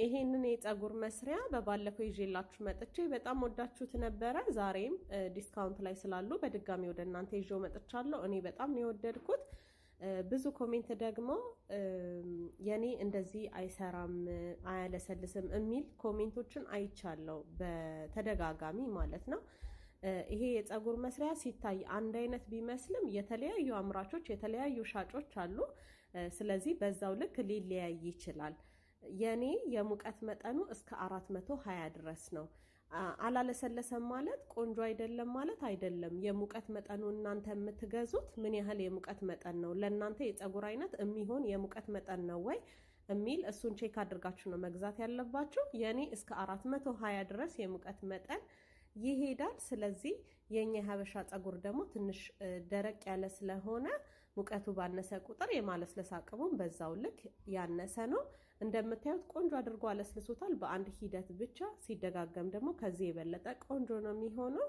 ይሄንን የፀጉር መስሪያ በባለፈው ይዤላችሁ መጥቼ በጣም ወዳችሁት ነበረ። ዛሬም discount ላይ ስላሉ በድጋሚ ወደ እናንተ ይዤው መጥቻለሁ። እኔ በጣም ነው የወደድኩት። ብዙ comment ደግሞ የኔ እንደዚህ አይሰራም፣ አያለሰልስም የሚል comment ኦችን አይቻለሁ በተደጋጋሚ ማለት ነው። ይሄ የፀጉር መስሪያ ሲታይ አንድ አይነት ቢመስልም የተለያዩ አምራቾች፣ የተለያዩ ሻጮች አሉ። ስለዚህ በዛው ልክ ሊለያይ ይችላል። የኔ የሙቀት መጠኑ እስከ 420 ድረስ ነው። አላለሰለሰም ማለት ቆንጆ አይደለም ማለት አይደለም። የሙቀት መጠኑ እናንተ የምትገዙት ምን ያህል የሙቀት መጠን ነው፣ ለእናንተ የፀጉር አይነት የሚሆን የሙቀት መጠን ነው ወይ የሚል እሱን check አድርጋችሁ ነው መግዛት ያለባችሁ። የኔ እስከ 420 ድረስ የሙቀት መጠን ይሄዳል። ስለዚህ የኛ የሀበሻ ፀጉር ደግሞ ትንሽ ደረቅ ያለ ስለሆነ ሙቀቱ ባነሰ ቁጥር የማለስለስ አቅሙን በዛው ልክ ያነሰ ነው። እንደምታዩት ቆንጆ አድርጎ አለስልሶታል በአንድ ሂደት ብቻ። ሲደጋገም ደግሞ ከዚህ የበለጠ ቆንጆ ነው የሚሆነው።